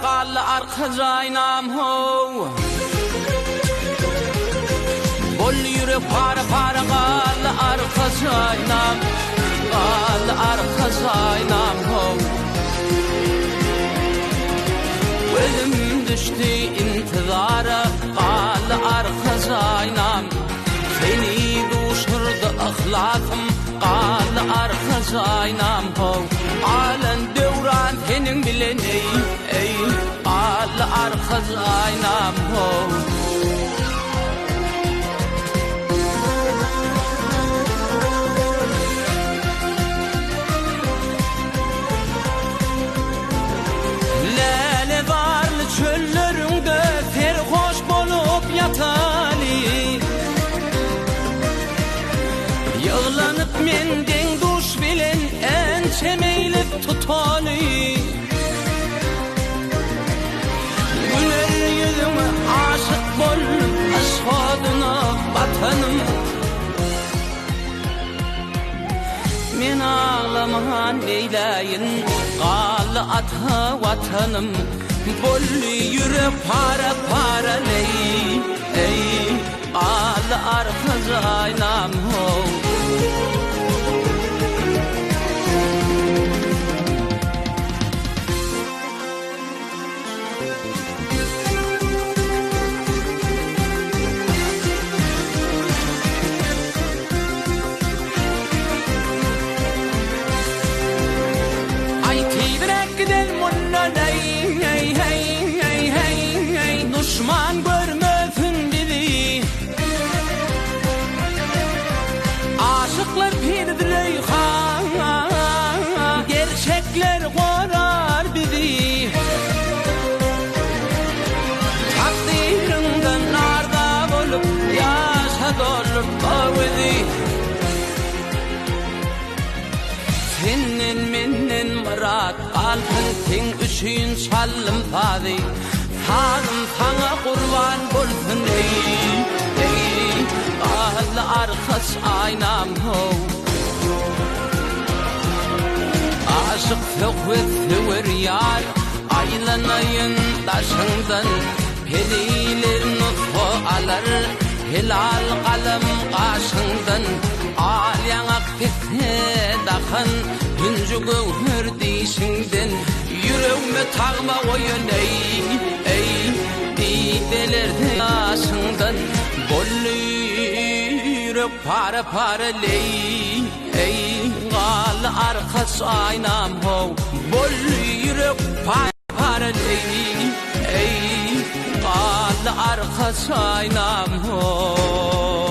galdy arka jaýnam how. Boldy ýürek para-para galdy arka jaýnam, galdy arka jaýnam how. Gözüm düşdi intizara galdy arka jaýnam. Seni duşurdy yhlasym galdy arka jaýnam how. Galan döwran seniň bilen eý, eý, galdy arka jaýnam how. Lälezarly çölleriňde serhoş bolup ýataly. Ýyglanyp men deň-duş bilen ençe meýlis tutaly. Güler ýüzüňe aşyk boldum, yşk oduna batanym. Men aglaman neýläýin, galdy ata Watanym. Boldy ýürek para-para leý, eý, galdy arka jaýnam, how. Aý tizräk gidel mundan eý eý heý eý heý eý duşman görmesin bizi. Aşyklar pir Züleýha gerçekler gorar bizi. Takdyryňdan arda bolup ýaşa doldurtma gözi. Senden menden myrat galsyn seň üçin çaldym sazy. Sazym saňa gurban bolsun eý, eý, Galdy arkaç aýnam how. Aşyk söhbet söwer ýar, aýlanaýyn daşyňdan, Periler nusga alar, helal galam gaşyňdan, Al ýaňak pisse dakan, hünji göwher dişiňden, Ýüregme tagma goýan eý, eý, Didelerde ýaşyňdan, Boldy ýürek para-para leý, eý, Galdy arkaç aýnam how, Boldy ýürek para-para leý, eý, Galdy arkaç aýnam how.